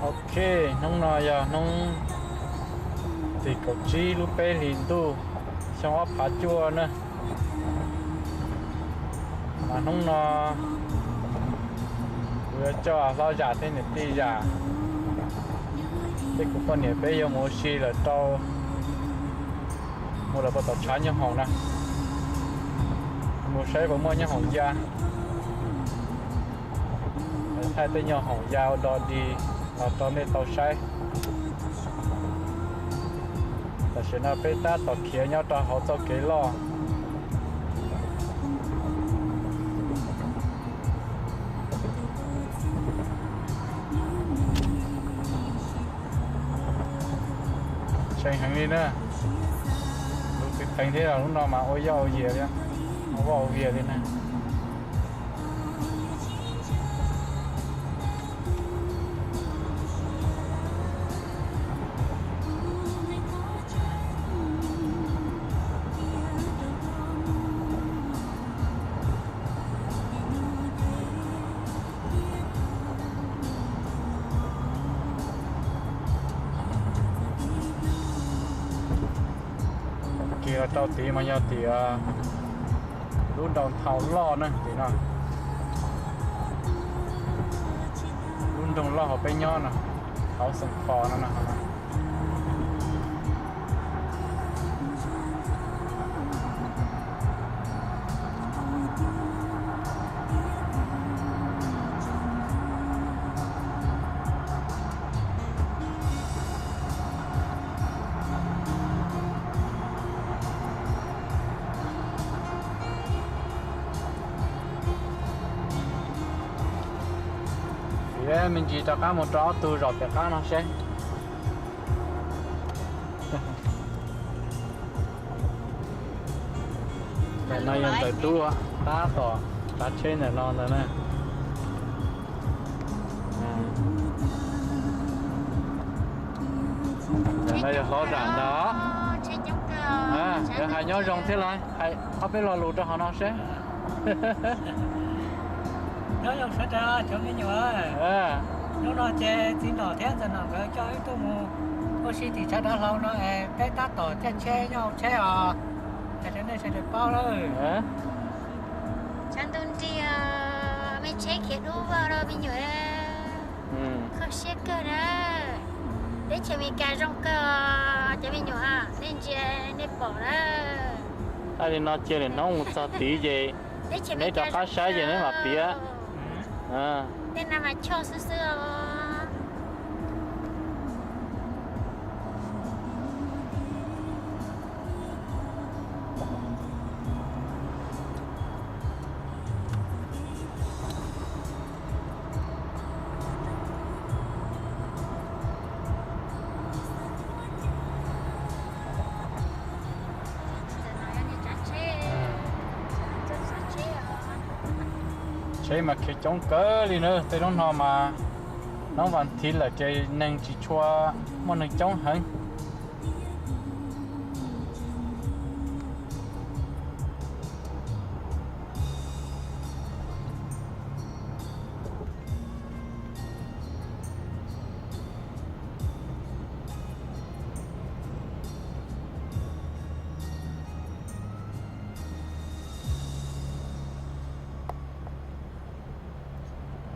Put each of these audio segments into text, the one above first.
Ok, hnub no yog hnub tim kaum tsib lub peb hlis ntuj xyoo ob phav cuaj na. Mas hnub no kuv yuav coj hlob Zam thiab niam tij Zam thiab kuv poj niam peb yuav mus ua si lawm rau mus lawm puag tom tshav nyooj hoom na, mus saib puas muaj nyooj hoom ya, thaij tej nyooj hoom ya ua dog dig los rau nej tau saib. Tam sim no peb tab tom khiav nyob rau hauv txoj kev loj. Tshee heev li na. Lub twb qees thiab, lub no mas ua yoj ua yias li, ua vaj ua vias li na. Kis los rau tid mas yog tim lub downtown loj na tim no. Lub nroog loj hauv peb nyob no, hauv Xeev Khuam no no. Fiv me ntsis rov qab mus rau ob tug zaum pem qab no seb. Ntawm no yog ntawm tub tab tom tsav tsheb ntawm no ntawd na. Ntawm no yog hlob Zam ntag. Yog hais nyob zoo thiab los hais ob peb lo lus rau hauv no seb. Nyob zoo sawv daws cov me nyuam. Hnub no ces txiv nom thiab ntxawm nom nkawd coj wb tuaj mus ua si tim tshav dav hlau no es peb tab tom caij tsheb nyob hauv tsheb os. Hais rau nej sawv daws paub lawm. Tshav ntuj nrig, me tsheb khiav dub vog rau me nyuam. Kho siab kawg na. Teb chaws Amelikas zoo kawg, cov me nyuam, nej ntsia nej pom na. Thaij li no cia li hnub mus txog tid ces neb rov qab saib ces neb mam piav. Tej no mas choj xwb xwb os. Tsheb mas khiav coob kawg li na, tej hnub no mas hnub vas thiv lawm ces neeg tsis tshua muaj neeg coob heev.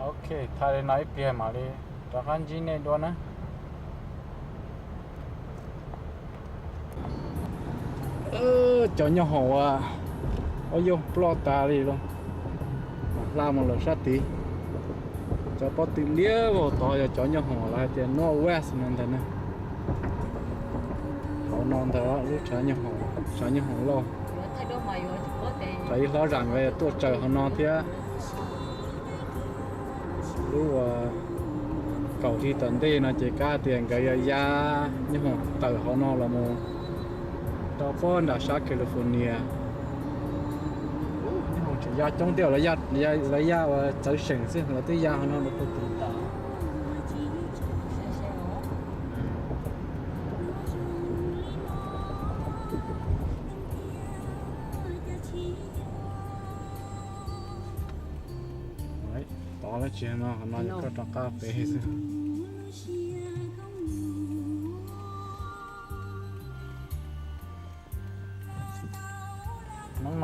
Ok, thaij li no ib pliag mam li rov qab ntsib nej dua na. Cov nyob hauv ua, ua yog ploj tas li los, mam hla mus lawm sab tid. Cov pob tw liab vog tod yog cov nyob hauv lawv hais tias North West no ntag na. Hauv no ntag lub tshav nyob hauv, tshav nyob hauv loj. Thaum ib hlob Zam nkawd tuaj tsaws hauv no thiab. Lub uas kaum hli tom ntej no ces kav tias nkawd yuav ya nyob hauv tawm hauv no los mus rau pob nram sab California. Nyob hauv tseem ya coob thiab, lawv ya uas txawv seem xwb, lawv twb ya hauv no rau puag tid. Tov lawm tsis no, no koj rov qab pem xwb.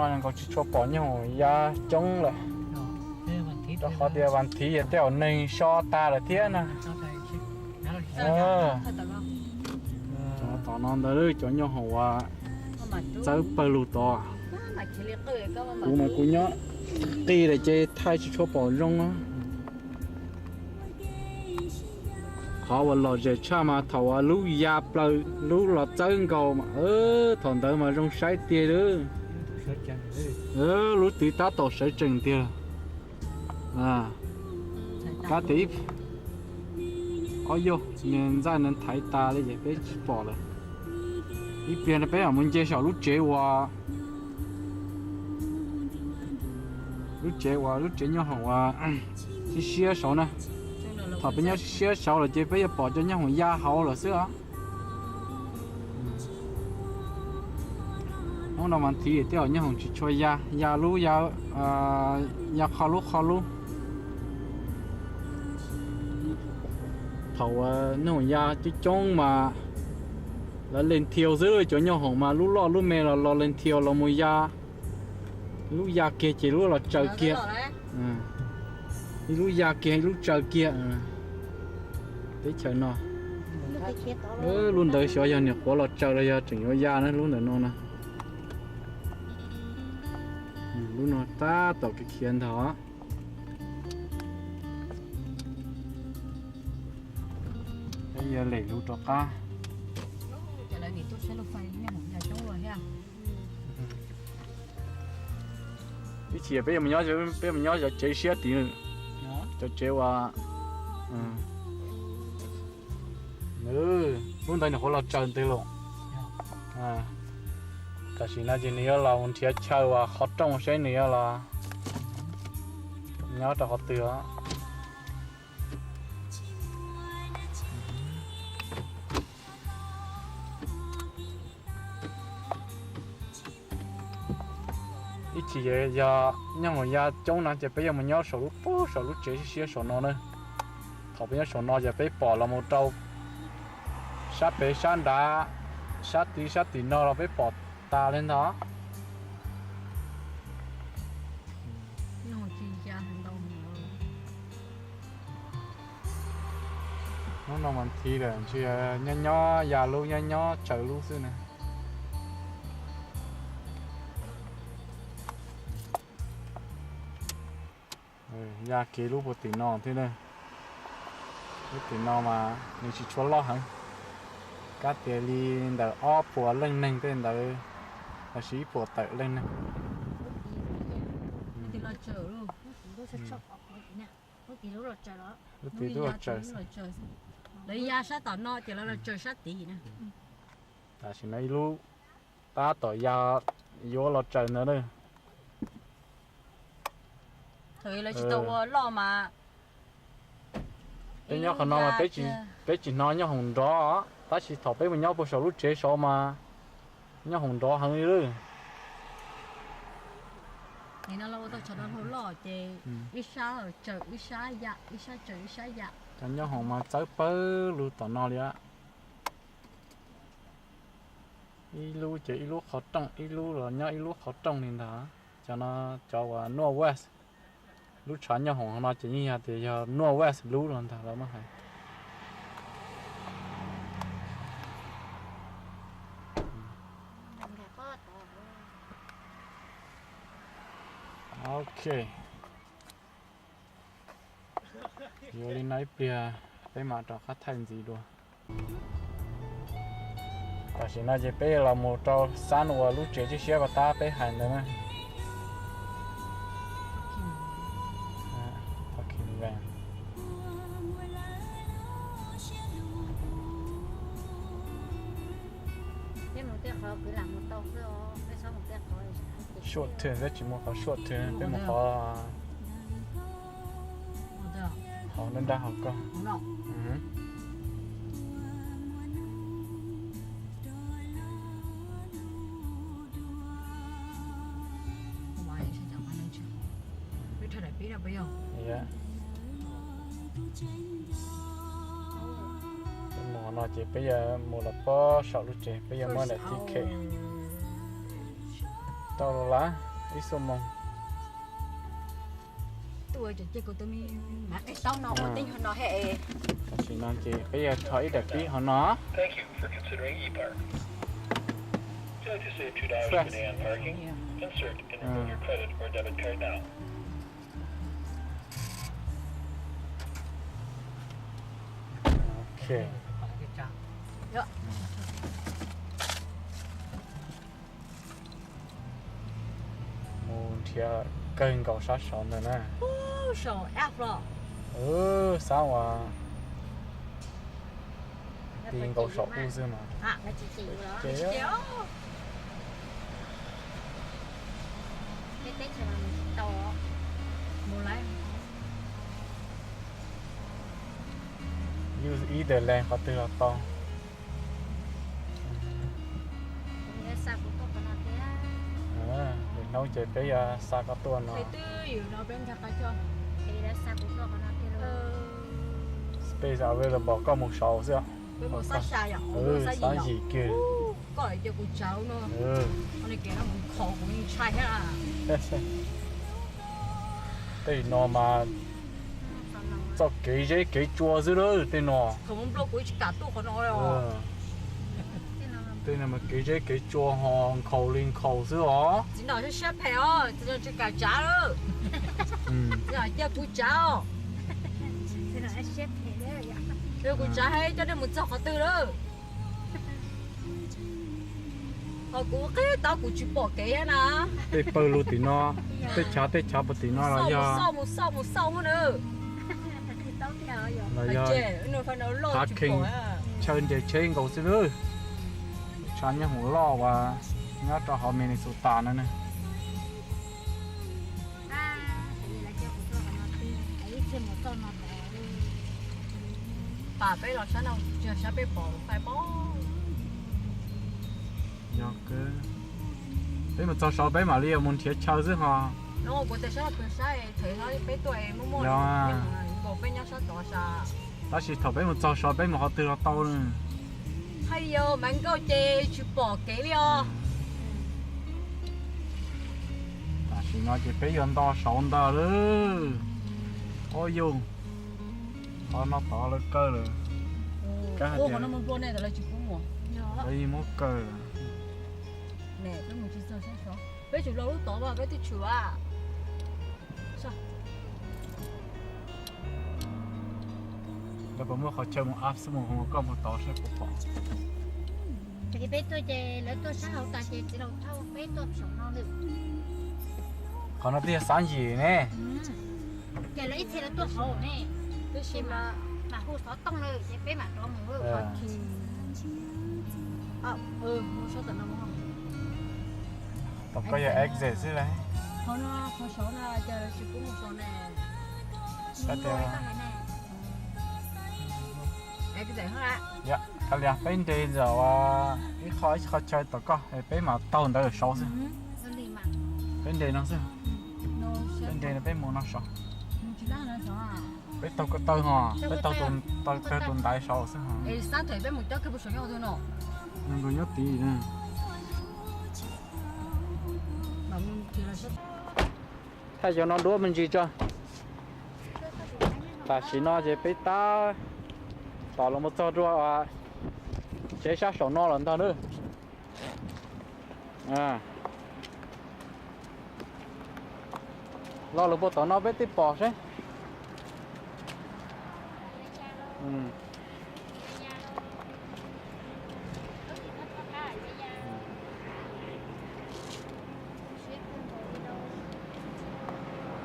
Nkaus tsis tshua pom nyob hauv ya coob lawm, rau qhov tias vas thiv yog tej zaum neeg so tag lawm thiab na. Tom no ntawd cov nyob hauv uas txawb pawg lug tod. Kuv mas kuv nyob qis lawm ces thaij tsis tshua pom zoo. Qhov uas lom zem tshaj mas thaum uas lub ya plaws lub los txawb nkaus, thaum ntawd mas zoo saib tiag li. Lub twg tab tom sawv tsees tiag. Kab tias ib, ob yog niag ntxaij no thaiv tas li ces peb tsis pom lawm. Ib pliag no peb mam mus nce saum lub tsev uas, lub tsev uas lub tsev nyob hauv uas siab siab saud na. Thaum peb nyob siab siab saud lawm ces peb yuav pom cov nyob hauv ya hauv lawm xwb os. Hnub no mas thiv tej zaum nyob hauv tsis tshua ya, ya lub ya, ya qho lub qho lub. Thaum uas nyob hauv ya coob coob mas lawv leej thiau xwb, cov nyob hauv mas lub loj lub me los los leej thiau los mus ya. Lub ya kiag ces lub los tsaws kiag. Ib lub ya kiag ib lub tsaws kiag. Teb chaws no, lub ntawd xyov yog niam quav los tsaws los yog tseem yuav ya na lub ntawm no na. Lub no tab tom khiav ntag. Peb yuav lem lub rov qab. Ib chim peb yuav mus nyob, peb mus nyob cov tsev siab tid, cov tsev uas, lub ntawd nws qhuav los tsaws ntws los. Tam sim no ces nws yuav los nrhiav chaw uas qhov rooj seb nws yuav los nyob rau qhov twg os. Ib chim yog nyob hauv ya coob no ces peb yuav mus nyob saum lub, saum lub tsev siab siab saum no na. Thaum peb nyob saum no ces peb pom los mus rau sab pem sab nrad, sab tid sab tim no los peb pom tas li ntag. Hnub no mas thiv lawm, ntshe nyob nyob ya lub nyob nyob tsaws lub xwb na. Ya kiag lub puag tim no thiab na. Lub tim no mas nws tsis tshua loj heev, kab tias li ntawm ob puas leej neeg tej ntawd, los sis ib puas tawm leej neeg. Lub tim lub los tsaws, lawv ya sab tom no ces lawv los tsaws sab tid na. Tam sim no ib lub tab tom ya yuav los tsaws ntawd na. Thaum lawv tsis tau ua loj mas peb nyob qhov no mas peb tsis hnov nyob hoom nrov, tab sis thaum peb mus nyob puag saum lub tsev saud mas nyob hoom nrov heev li lawm. Nim no lawv ua tau tshav no hlau loj ces ib sab tsaws ib sab ya, ib sab tsaws ib sab ya. Cov nyob hoom mas txawb pawg lug tom no li. Ib lub ces ib lub qhov rooj, ib lub los nyob ib lub qhov rooj li ntag. Cov no cov uas North West, lub tshav nyob hoom no ces yeej yog tias yog North West lub los ntag lawv muab hais. Ok. Yuav li no ib pliag peb mam rov qab thaij ntxiv dua. Tam sim no ces peb los mus rau xab uas lub tsev siab siab ko tab peb hais ntawd na. Short term, peb tsis mus qhov short term, peb mus qhov hauv nruab nrab hauv ko. Peb mus no ces peb yuav mus los pob saum lub tsev, peb yuav muab daim ticket tau los lawm. Ib xuab moos. Tuaj cov cia kuv tus me mav qis taub no ua teb nyuag no he. Tam sim no ces peb yog rho ib daim pib hauv no. Ok. Mus nrhiav kawg nkaus sab saud ntawd na. Xab uas ti nkaus saum ub xwb mas. Use either lane qhov twg los tau. Lwm hnub ces peb yuav xa koj tuaj no. Space available, koj mus saud xwb. Xab yim kiag. Tej no mas txoj kev zeb kev tsua xwb lawm tej no. Tej no mas kev zeb kev tsua ho nkhaus li nkhaus xwb os. Txiv nom siab phem os, txiv nom tsis kam tsav lawm. Txiv nom cia kuv tsav os. Kuv tsav he coj nej mus txog qhov twg lawm. Ho kuv qhib tau kuv tsis pom kev na. Tej pawg lug tim no, tej chav tej chav puag tim no los yog mus xauj mus xauj na. Los yog parking, chaw nres tsheb nkaus xwb lawm. Tshav nyob hoom loj uas nyob rau hauv Minnesota no ne. Pam peb los sab no, sab peb pom fais pob. Yog, peb mus txog saud peb mam li mus nrhiav chaw xwb ho. No kuv tias sab no pw sab, peb tuaj muaj muaj nkaus peb nyob sab tod sas. Tab sis thaum peb mus txog saud peb mus qhov twg los tau na. Hais yog mas nkauj ces tsis pom kev li os. Tam sim no ces peb yuav nto saud ntag lawm. Ua yus, qhov no tod lawv kaw lawm. Lawv yeej muab kaw lawm. Peb tsum los lub tod mas peb twb tshwm a. Lawv puas muaj qhov chaw mus up xwb mus, koj mus tod saib puas pom. Ces peb tuaj ces lawv tuaj sab hauv tas ces txiv laus thauj peb tuaj saum no lawm. Qhov no twb yog xab yim ne. Ces lawv ib txhia lawv tuaj hauv ne. Twb sim mam hu xov tooj lawm ces peb mam rov mus. Tom koj yog exit xwb lauj. Qhov no qhov saud no ces lawv tsis pub mus saud ne. Yog, kav liam peb nres ntawm ib qho ib qho chaw tom koj es peb mam taug ntawd saud xwb. Peb nres no xwb. Peb nres no peb mus no saud. Peb taug ko taw ho, peb taug tus ntaiv saud xwb ho. Nws nkaus nyob tid. Thaj cov no duab me ntsis tso. Tam sim no ces peb tab tom los mus txog dua tsev sab saum no lawm ntag nawb. Lo lus puag tom no peb twb pom seb.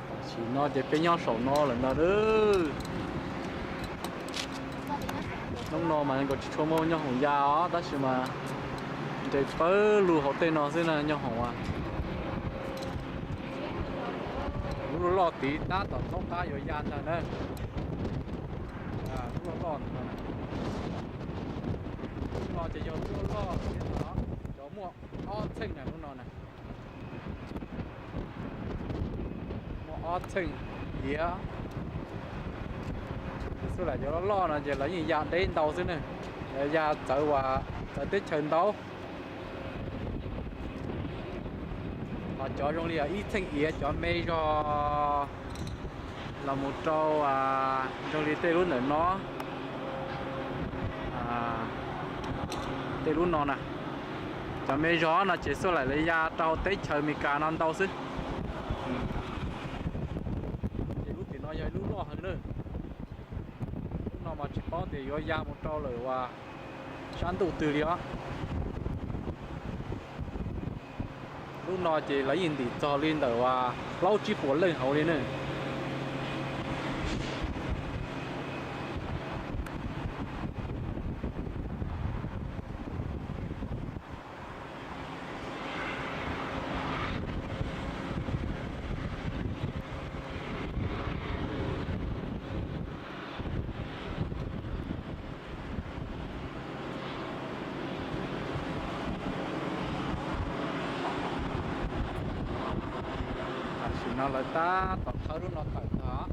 Tam sim no ces peb nyob saum no lawm ntag. Hnub no mas nkaus tsis tshua muaj nyob hoom ya os, tab sis mas nres pawg lug hauv tej no xwb na nyob hoom a. Lub loj loj tid tab tom txhob qab yuav ya ntag na. Lub loj loj ntawm no na. Lub no ces yog lub loj loj, cov muaj ob txheej na lub no na. Muaj ob txheej hiav. Xub lam cov loj loj no ces lawv yeej ya deb ntau xwb ne. Lawv ya txawv uas txawv teb chaws ntau. Qhov Cov zoo li ib txheej iav cov me zog los mus rau zoo li tej lub ntawm no, tej lub no na. Cov me zog no ces xub laim lawv ya rau teb chaws Amelikas no ntau xwb. Ces lub tim no yog ib lub loj heev na. Lub no mas tsis paub tias yuav ya mus rau lawm uas sab ntuj twg li os. Lub no ces lawv yeej ntim txog li ntawm uas plaub tsib puas leej hauv li na. Tam sim no lawv tab tom thawb lub no tawm ntag.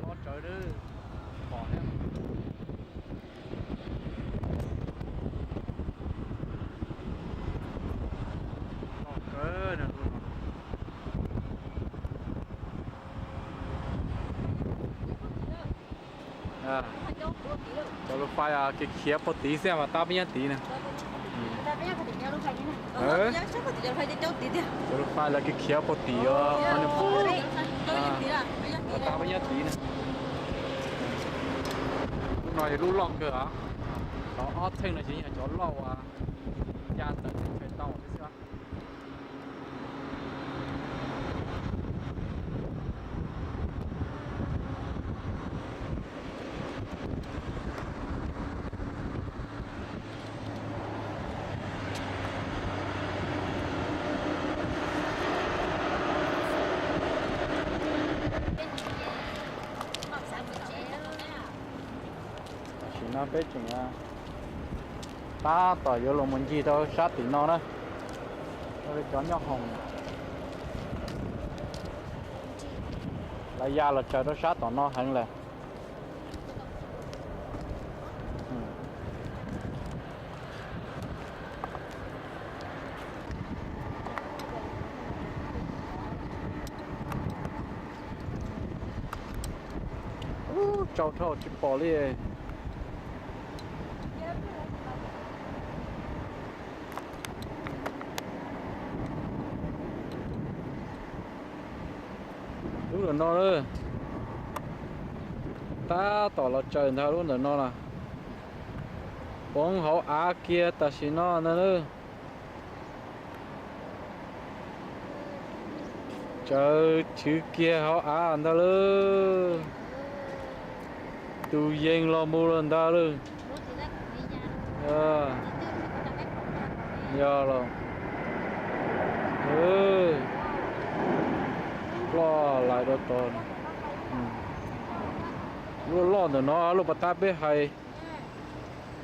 Loj tsawv, pom thiab. Loj kawg. Cov lus fais kiv khiav puag tid xwb mas tab peb nyob tid na. Cov lus fais lawv kiv khiav puag tid os. Tab peb nyob tid na. Lub no yog lub loj kawg os. Cov ob txheej no ces yog cov loj uas ya tawm teb chaws tau xwb. Tam sim no peb tseem tab tom yuav los mus ncig rau sab tim no na, cov nyob hoom lawv ya los tsaws rau sab tom no heev lawm. Ub, tsau dhau tsis pom li. Lub ntawm no, tab tom los tsaws ntag lub ntawm no na. Poob hauv av kiag tam sim no ntag na. Tsawv chwv kiag hauv av ntag lauj. Tus yees los mus lawm ntag lauj. Yog los. Ploj lais rau tod. Lub loj ntawm no lub pas tab peb hais.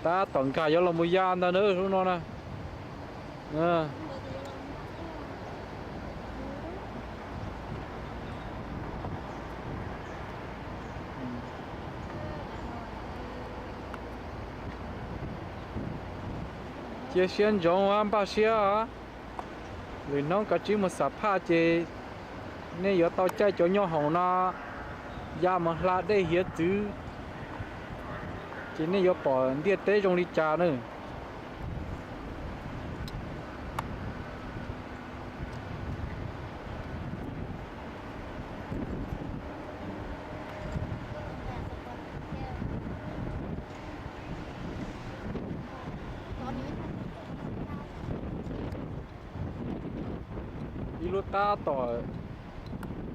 Tab tom nkag yuav los mus ya ntag na lub no na. Cia siab ntsoov npaj siab. Lwm hnub kav tsij mus xam phaj ces nej yuav tau caij cov nyob hoom no ya mus hla dej hiav txwv, ces nej yuav pom ntiaj teb zoo li cas na. Ib lub tab tom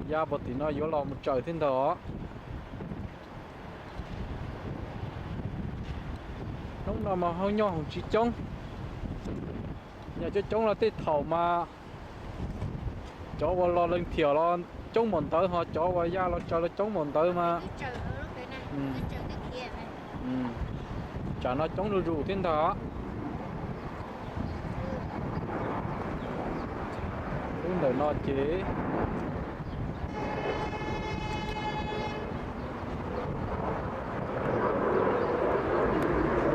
ya puag tim no yuav los mus tsaws thiab ntag os. Hnub no mas ho nyob hoom tsis coob. Yog coob coob los tej thaum mas cov uas los lees thiam los coob npaum ntawd, ho cov uas ya los tsaws los coob npaum ntawd mas tsam no coob zuj zus thiab ntag. Lub ntawm no ces,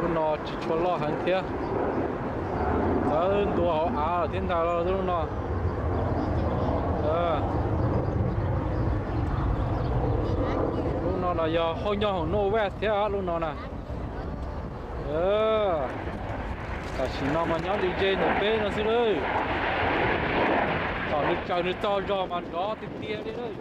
lub Tsis tshua loj heev thiab. Txawm ntua hauv av lawm thiab ntag lub no. Lub no no yog hauv nyob hoom North West thiab lub no na. Tam sim no mas nyob li ze ntawm peb no xwb lawm. Thaum nws tsaws nws txog zog mas nrov tiag tiag li lawm.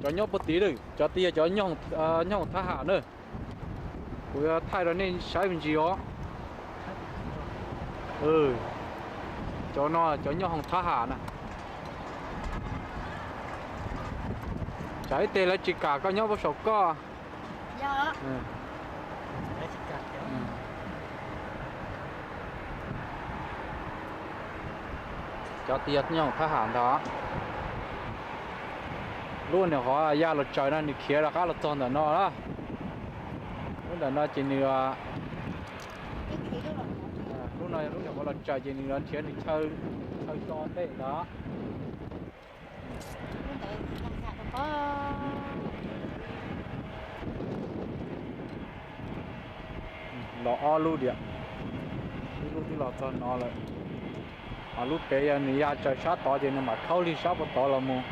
Cov nyob puag tid lawm, cov twb yog cov nyob hoom thab ham na. Kuv yuav thaij rau nej saib me ntsis os. Cov no cov nyob hoom thab ham na. Tsam ib teg lawv tsis kam koj nyob puag saum koj. Cov tias nyob hoom thab ham ntag. Lub niag qhov ya los tsaws no nws khiav rov qab los txog ntawm no na. Lub ntawm no ces nws, lub no yog lub niag qhov los tsaws ces nws los nrhiav nws chaw, chaw tso ntej ntag. Los ob lub diam, ib lub twb los txog no lawm. Ho lub pem yog nws ya tsaws sab tod ces nws mam khaub li sab puag tod los mus.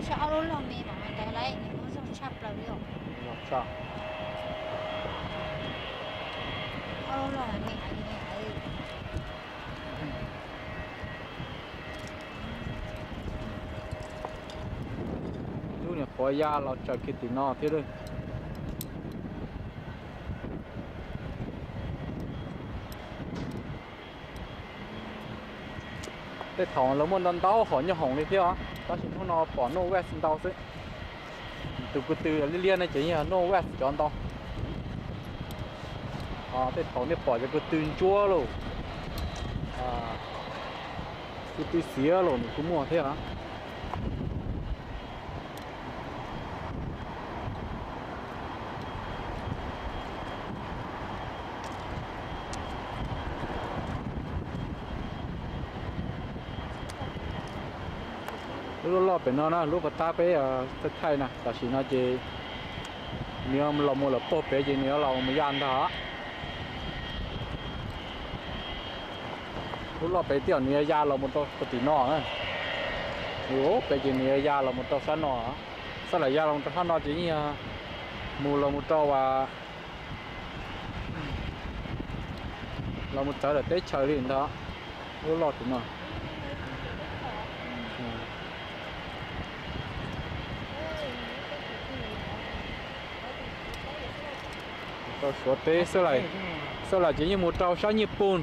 Saib ob lub loj me no ntawd lawm, nws muaj zog tshaj plaws li os. Ob lub loj me. Lub niag qhuav ya los tsaws kiag tim no thiab lawm. Tej thaum lawv muaj ntau ntau hom nyob hoom li thiab os, tab sis hnub no pom North West ntau xwb. Tus ko tw liab liab no ces yog North West cov ntau. Tej thaum nej pom cov ko tw ntsuab lauj, ko tw xiav lauj nws kuj muaj thiab. Lub loj loj pem no na, lub pas tab peb thaij thaij na, tam sim no ces nws los mus lawm puag pem ces nws yuav los mus ya ntag. Lub loj pem twb yog nws yuav ya los mus rau puag tim no na. Nws pem ces nws yuav ya los mus rau sab no. Xab lam ya los mus rau sab no ces yeej yog mus los mus rau, los mus txawv lawm teb chaws li ntag. Lub loj tim no. Rau Suav teb, xab lam ces yeej mus rau sab Nyiaj Pooj.